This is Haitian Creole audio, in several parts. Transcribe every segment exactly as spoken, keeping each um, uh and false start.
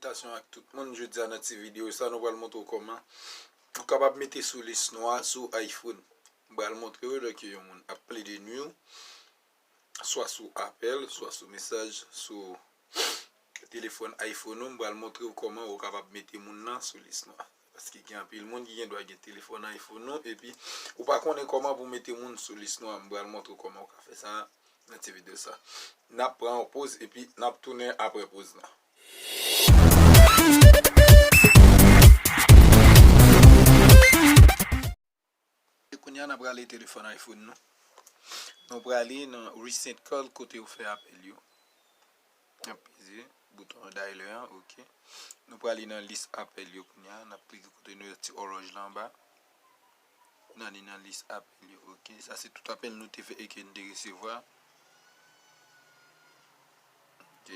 Salitations ak tout moun. Jodi a nan ti videyo sa, nou pral montre w kòman ou kapab mete sou lis nwa sou iPhone. M pral montre w lè ke yon moun ap plede nwi w, swa sou apèl, swa sou mesaj, sou telefòn iPhone ou. M pral montre w kòman ou kapab mete moun nan sou lis nwa. Paske gen anpil moun ki gen dwa gen telefòn iPhone ou, epi ou pa konnen kòman pou mete moun sou lis nwa. M pral montre w kòman ou ka fè sa nan ti videyo sa. N ap pran yon poz, epi n ap tounen apre poz lan. E kounye a, n ap rale telefòn iPhone nou. Nou prale nan Recent Call, kote yo fè apèl yo. N ap peze bouton dialer an, ok. Nou prale nan lis apèl yo kounye a. N ap klike kote nou wè ti oròj la anba. N ale nan lis apèl yo, ok. Sa se tout apèl nou te fè e ke n te resevwa. Ok.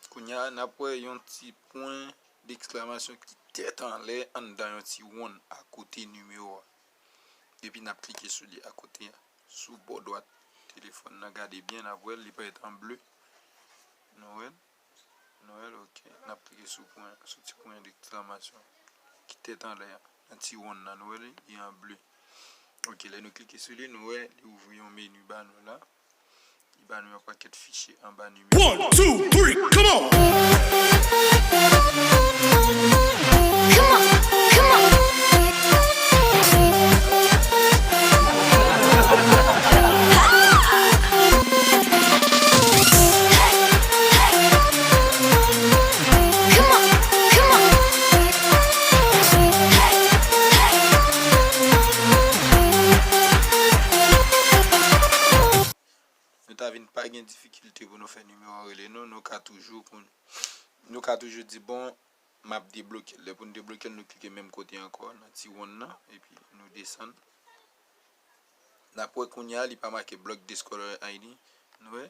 Kounye a, n ap wè yon ti pwen deksklamasyon ki tèt anlè anndan yon ti wonn akote nimewo a. Epi n ap klike sou li akote a, sou bò dwat telefòn nan. Gade byen, n ap wè l, li parèt an ble. Nou wè l? Nou wè l, ok. N ap klike sou pwen, sou ti pwen deksklamasyon ki tèt anlè a, nan ti wonn nan. Nou wè li, li an ble. Ok, lè nou klike sou li, nou wè li ouvri yon meni ba nou la. Li ba nou yon pakèt fichye anba nimewo. One, two, three, come on! Nou ta vin pa gen difikilte pou nou fè nimewo a rele nou, nou ka toujou kon-, nou ka toujou di, bon, m ap debloke l. Lè pou n debloke l, nou klike menm kote ankò, nan ti wonn nan, epi nou desann. N ap wè kounye a, li pa make block this caller I D. Nou wè?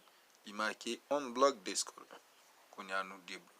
Li make unblock this caller. Kounye a, nou debloke.